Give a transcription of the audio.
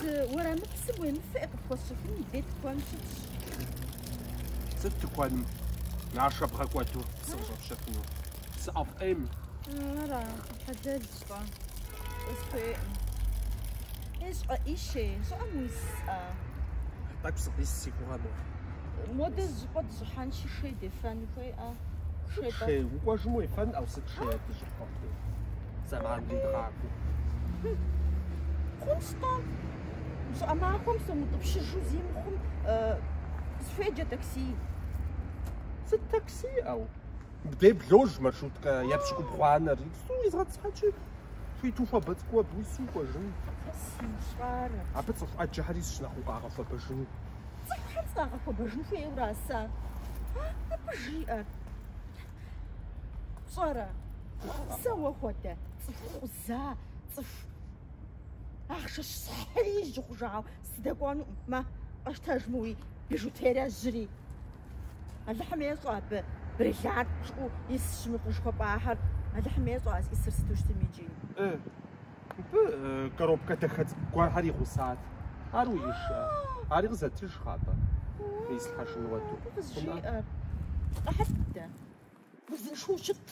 Псы уэрамыпсым уемыфэ, къыпхуэсщэхун мыбдей тыкуэн щытщ. Сыт тыкуэным ахъшэ бгъэкӏуэду псы къыщӏэпщэфыну? Псы ӏэфӏ ӏейм. Ара, хьэлэлщ-тӏэ. Сыхуейкъым. Е, щӏыӏэ шей, щӏыӏэм уисӏэ. Тӏэкӏу сыкъис си гугъэну. Модэ зыщӏыпӏэ дыщӏыхьэнщи шей дефэн хуейӏэ. Шей, шей, укӏуэжым уефэн, ӏэу сыт шей дыщӏыхьэу зэман дигъакӏуэу. Хъунщ-тӏэ. Щӏыӏэ махуэм сомутӏыпщыжу зи мыхъум, къысхуеджэ такси. Сыт такси, ӏэу? Мыбдей блож маршруткэ епщыкӏубгъуанэр. Иджыпсту уизгъэтӏысхьэнщи, хуиту хуабэ цӏыкӏуу абы уису укӏуэжын. Сымыщӏарэ. Абы цӏыху ӏэджэхэр исщ нэхъ укъагъэхуэбэжыну. Цӏыхухэм сыкъагъэхуэбэжын хуейуэра сэ? Абы жиӏэр. Пщӏэрэ, сэ уэ хуэдэ цӏыху къуза, цӏыху ахъшэ щхьэижь хъужауэ сыдэкӏуэнукъым. Мэ, къэщтэж мы уи бижутериежьри. Алыхьым ещӏэ абы бриллиант жыпӏэу исщ мы къыжыхуэпӏахэр. Алыхьым ещӏэ а зиӏысыр сыту щытым икӏи. Э, мыбы коробкэ дахэ цӏыкӏу гуэрхэр и гъусат. Ар уиӏэж? Ари къызэтыж, кхъыӏэ, ислъхьэжын хуэдэу. Абы къызжиӏэр. Къэхьыт дэ. Узыншэу щыт.